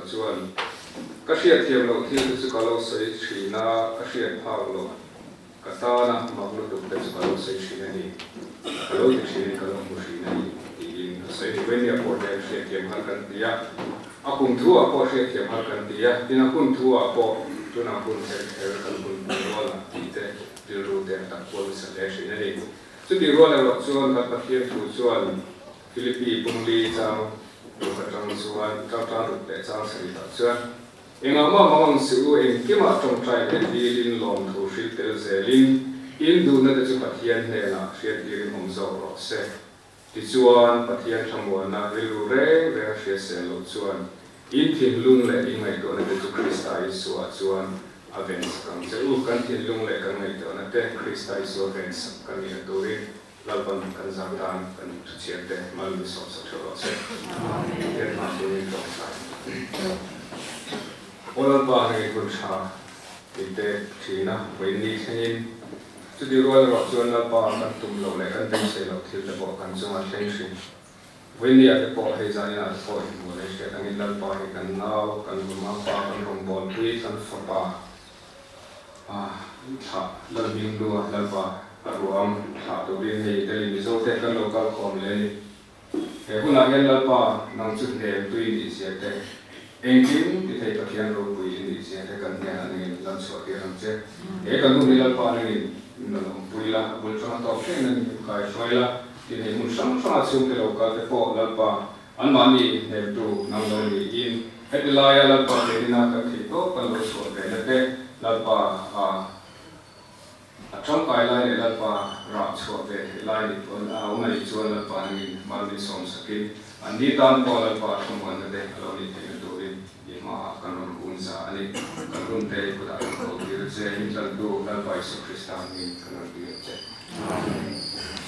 chuan, Ka hriatthiam loh thil te chu ka lo sawi thin a, ka hriat phak loh ka tana mak lutuk te chu ka lo sawi thin a ni, ka lo ti thin in ka lo hmu thin a ni, tiin a sawi. Venia pawh hian hriatthiam har kan ti a, a kum thu ah pawh hriatthiam har kan ti a, tin a hun thu ah pawh tunah hun her kher kan hun hmu rual ang tih te rilru te a tak kual nasa hle thin a ni. Chutih rual erawh chuan kan Pathian thu chuan Philippi pumli chang ruk atang chuan chang chang ruk leh chang sarih ah chuan engah mah mang ang si u, engkimah tawngtai leh dilin lawmthu hrilh tel zelin in duhna te chu Pathian hnenah hriattirin awm zawk rawh se. Tichuan Pathian thlamuanna rilru reng reng a hria sel loh chuan in thinlung leh in ngaihtuahna te chu Krista Isua chuan a vensak ang che u. Kan thinlung leh kan ngaihtuahna te Krista Isua vensak kan nihna turin Lalpan kan zar tan kan thuchhiat te mal min sawm sak theuh rawh se. Pathian hma turin tawngtai. Aw Lalpa heng hun tha min pek thin a, vawiin thlengin chuti rual erawh chuan Lalpa kan tum loh leh kan beisei loh thil te pawh kan chunga thleng thin. Vawiin ah te pawh hei zan inah te pawh inhmuh leh hriat angin Lalpa hi kan nau, kan vumapa, kan rawngbawlpui, kan fapa, Thlah Lalhming lua Lalpa a ruang thlah turin hei Delhi Mizo te kan lo kal khawm leh a ni. He hunah hian Lalpa nang chu hnem tui nih zia te, engkim ti thei Pathian ropui i nih zia te kan hnenah nangin lan chhuah tir ang che. He kan hun hi Lalpa nangin min rawn awmpui la, a bul tanga tawp thleng nangin min kai hruai la, tin hei hmun hrang hranga chhungte lo kal te pawh Lalpa Anmahni hnemtu nang lo niin heti laia Lalpa hnenina kan theih tawp kan lo chhuah ve na te, Lalpa a a tangkai lai leh Lalpa rah chhuah ve theih lai ni chuan a awm a nih chuan Lalpa nangin mal min sawm sakin an ni tan pawh Lalpa thlamuanna te a lo nih theihna turin i hmaah kan rawn kun za a ni. Kan hun te i kutah kan ko tir che, min tlantu Lalpa Isua Krista hmingin kan rawn tir che. Amen.